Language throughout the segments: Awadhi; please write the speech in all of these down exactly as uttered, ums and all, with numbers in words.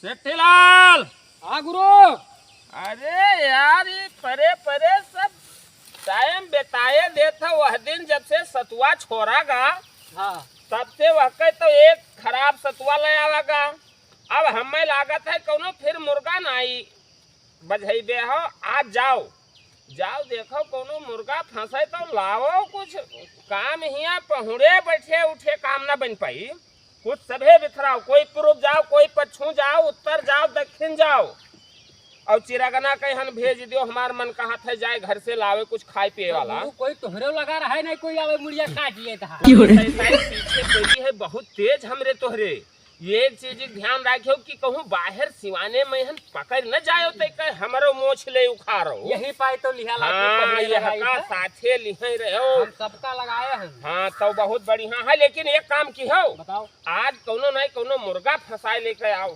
सेठीलाल। हाँ गुरु। अरे यार, ये परे परे सब टाइम बिताए देत ह। वह दिन जब से सतुआ छोड़ा गा, हाँ। तब से वह के तो एक खराब सतुआ ले आवा गा। अब हमें लागत है कौनो फिर मुर्गा नाई बझैबे हो। आज जाओ, जाओ देखो कौनो मुर्गा फंसे तो लाओ। कुछ काम हिया पहुड़े बैठे उठे काम ना बन पाई। कुछ सभे बिखराओ, कोई पूरब जाओ, कोई पच्छू जाओ, उत्तर जाओ, दक्षिण जाओ, और चिरगना कहिन भेज दियो। हमार मन कहत है जाए घर से लावे कुछ खाए पिए वाला। गुरु, कोई तोहरे लगा रहा है, नहीं कोई आवे मुड़िया काट लेता है। क्यों रे? ऐसा ही पीछे पड़ी है बहुत तेज हमरे तोहरे। ये एक चीज ध्यान रखियो कि कहूँ बाहर सिवाने में हन पकड़ न जायो, ते कहे हमरो मोछ ले उखाड़ो। यही पाए तो लिहा लागी हाँ, पहले यह लगाई का था। साथे लिहे रहो। हम सबका लगाए हैं। हाँ, तो बहुत बढ़िया है, लेकिन एक काम की हो, बताओ। आज कौनो नहीं कौनो मुर्गा फंसाए लेके आओ।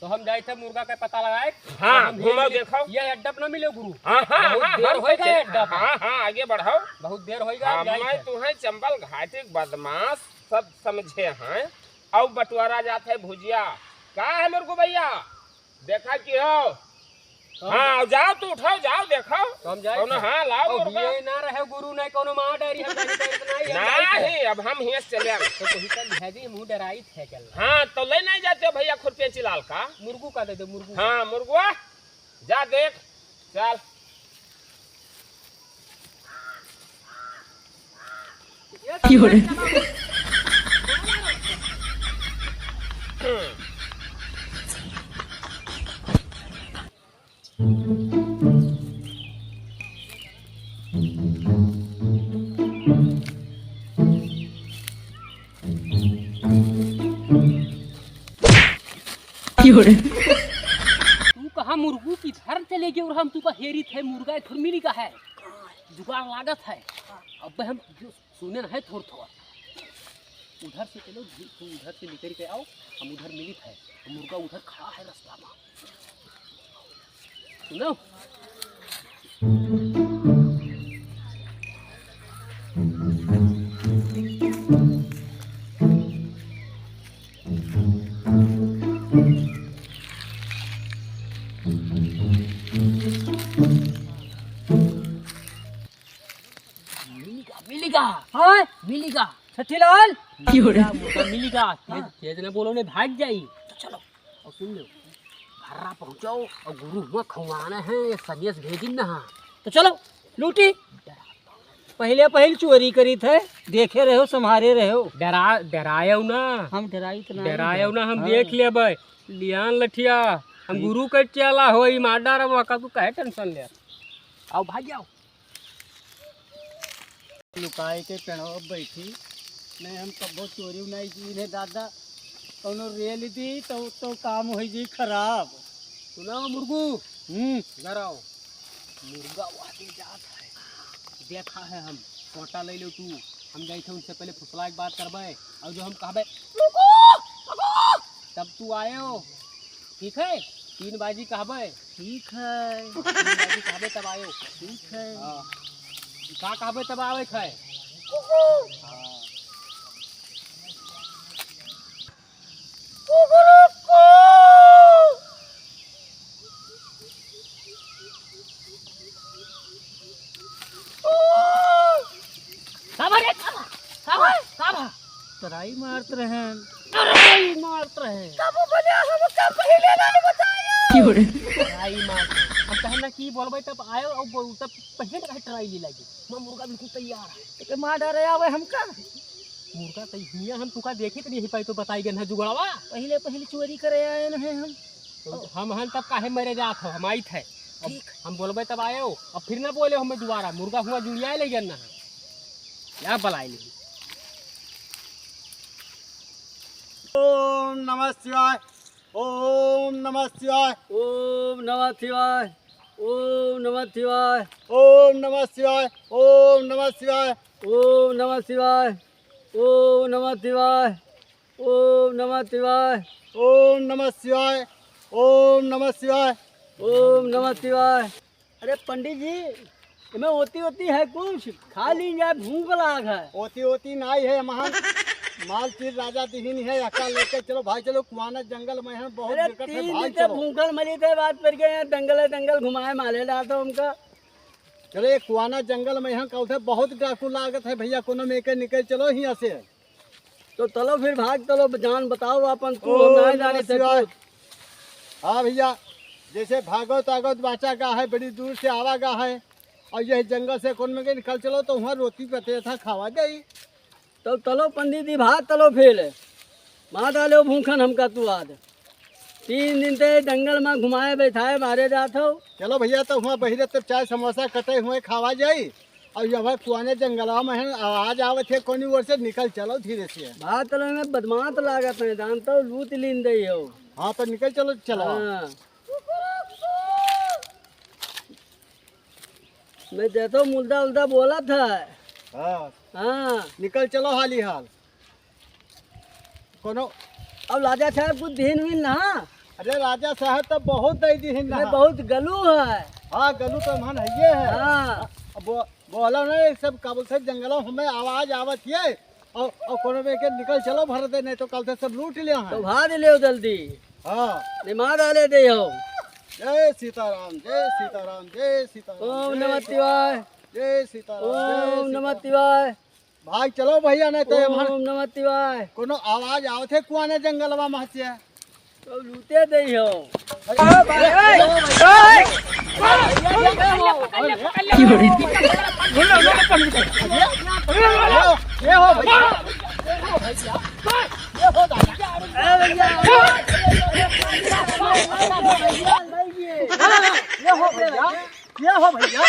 तो हम जाए थे मुर्गा के पता लगाए। हाँ, हम घूमो ये देखो। ये अड्डा पे न मिले गुरु। हाँ, हाँ, बहुत हाँ, देर हाँ, हो गया चल-, अड्डा पे। हाँ, हाँ, आगे बढ़ाओ। बहुत देर हो गया, हाँ, हम जाए मैं थे। तुम्हें चंबल घाटी के बदमाश सब समझे हैं। अब बंटवारा जात है भुजिया। का है मुर्गू भैया? देखा कि हो? तो हम हाँ, जाओ तू उठाओ, जाओ देखो। तो हम जाए कौनो थे। हाँ, लाओ अब मुर्गा। ये ना रहे गुरु, नहीं कौनो मार डारी, हम कहीं पे इतना ही, हम जाए थे। नहीं, अब हम हियाँ से चले आवे। तो कहीं का लिहाजी मुँह डराई थे चल। हाँ, तो ले नहीं जाते हो भैया खुरपे चिलाल का? मुर्गू का दे दो, मुर्गू का। हाँ, मुर्गुआ, जा देख, चल। तू कहा मुर्गू किधर चले गए और हम तू का हेरी थे, मुर्गा एक ठो मिली का है, जुगाड़ लागत है। अब हम जो सुने न है थोड़ थोड़, उधर से चलो, तू उधर से निकल के आओ, हम उधर मिली थे, मुर्गा उधर खड़ा है रास्ता में। सुनो। मिलिगा, मिलिगा। हाँ? मिलिगा। छठीलाल। मिलिगा, मुर्गा मिलिगा। तेज, हाँ। तेज न बोलो, नहीं भाग जाई। तो चलो। और सुन लो, घर्रा पहुँचाओ और गुरु हुआ खवाना है, ये सनेस भेजिन ना। तो चलो, लूटी। पहिले पहिल चोरी करी थे, देखे रहो, संभारे रहो। डरा-, डरायो ना। हम डराई तो ना। डरायो ना, हम हाँ। देख लेबै। लियान लठिया, हम ठीक। गुरु के चेला होई, मार डारब, ओका तू काहे tension ले? आओ, भाग जाओ। लुकाए के पेड़वा पे बैठी, नहीं हम कबो चोरी नहीं की ने दादा, कौनो रेल दी तो, तो काम हो जी खराब। सुनाओ मुर्गू, हम्म। इधर आओ। मुर्गा वहाँ पे जात है, देखा है हम, फोटा ले लो तू, हम जाए थे उनसे पहले फुसला के बात करबे, और जो हम कहबे, "रुको, रुको," तब तू आयो। ठीक है, तीन बाजी कहबे। ठीक है। तीन बाजी कहबे तब आयो। ठीक है। हाँ। का कहबे तब आवे है। कुकू। हाँ। कुकुरुकू। का बा रे, का बा? का बा? का बा? तराई मारत रहेन। तराई मारत रहे। तब बोले, "हमका पहिले नहीं बताया।" क्यों रे? तराई मारत रहे। हम कहन ना कि बोलबे तब आयो और बोल, तब पहिले ना कहे तराई ले लागे। मैं मुर्गा बिल्कुल तैयार है। तो मार डारे आवे हमका। मुर्गा तो हियाँ हम तुका देखित नहीं पाई तो बताई गन है जुगड़वा। पहिले, पहिले चोरी करे आए न हैं हम। तो हम हन तब काहे मरे जात हो, हम आइत है। अब ठीक। हम बोलबे तब आयो, अब फिर ना बोले हमें दोबारा, मुर्गा हुआ जुड़िया ले गन ना है। या बलाई ले। ओम नमः शिवाय, ओम नमः शिवाय, ओम नमः शिवाय। ओम नमः शिवाय। ओम नमः शिवाय। ओम नमः शिवाय। ओम नमः शिवाय। ओम नमः शिवाय। ओम नमः शिवाय। ओम नमः शिवाय। ओम नमः शिवाय। ओम नमः शिवाय। अरे पंडित जी, इमे ओती ओती है कुछ? खा लीन जाए, भूख लाग है। ओती ओती नाई है, महन माल चीज राजा दिहिन है, अका लेके चलो भाई, चलो कुआना जंगल में है, बहुत अरे बिकट है तीन भाई, दिन से चलो। भूखल मरी थे, बात पर के यहाँ जंगल जंगल घुमाए माले डालता हमका। चलो, ये कुआना जंगल में यहाँ कल से बहुत डाकू लागत है भैया, कोनो में के निकल चलो हियाँ से। तो चलो फिर भाग चलो, जान बताओ अपन, तू हम ओम ना नमः जाने थे शिवाय। कुछ। हाँ भैया, जैसे भागो तागो बाचा गा है, बड़ी दूर से आवा गा है, और यह जंगल से कौन में के निकल चलो, तो वहाँ रोटी पते था खावा जाई। तो चलो पंडित जी, भाग चलो फिर, मार डालो भूखन हमका तू आज। तीन दिन ते जंगल में घुमाए बैठाए मारे जात हो। चलो भैया, तो वहाँ बहिरे तब चाय समोसा कटे हुए खावा जाई। और ये भाई पुआने जंगलवा में है, आवाज आवत है कोनी ओर से, निकल चलो धीरे से। भाग चलो, इमे बदमाश लागत है, जानता हो, लूट लीन दे हो। हाँ, तो निकल चलो, चलो। हाँ। मैं देतो मुल्दा उल्दा बोला था। हाँ। हाँ। निकल चलो हाली हाल। कोनो अब राजा साहब कुछ देन मिल ना? अरे राजा साहब तो बहुत दे दिहिन ना। मैं बहुत गलू है। हाँ, गलू तो मन हइये है। हाँ। अब बो-, बोला ना, ये सब का बोलते जंगलों हमें आवाज आवत है। और, और कोनो में के निकल चलो भर दे, नहीं तो कल से सब लूट लिया है। तो भाग ले जल्दी। हाँ। नहीं मार डाले दे हो। जय सीताराम, जय सीताराम, जय सीताराम, ओम जय नमः सीता-, शिवाय। जय सीताराम, जय ओम नमः सीताराम। शिवाय। भाग चलो भैया, नहीं तो हमार ओम नमः शिवाय। कोनो आवाज आवत है कुआने जंगलवा में से। तो लूटे दे हो। ये हो भैया, ये हो भैया, ये हो दादा। ये हो भैया, ये हो भैया।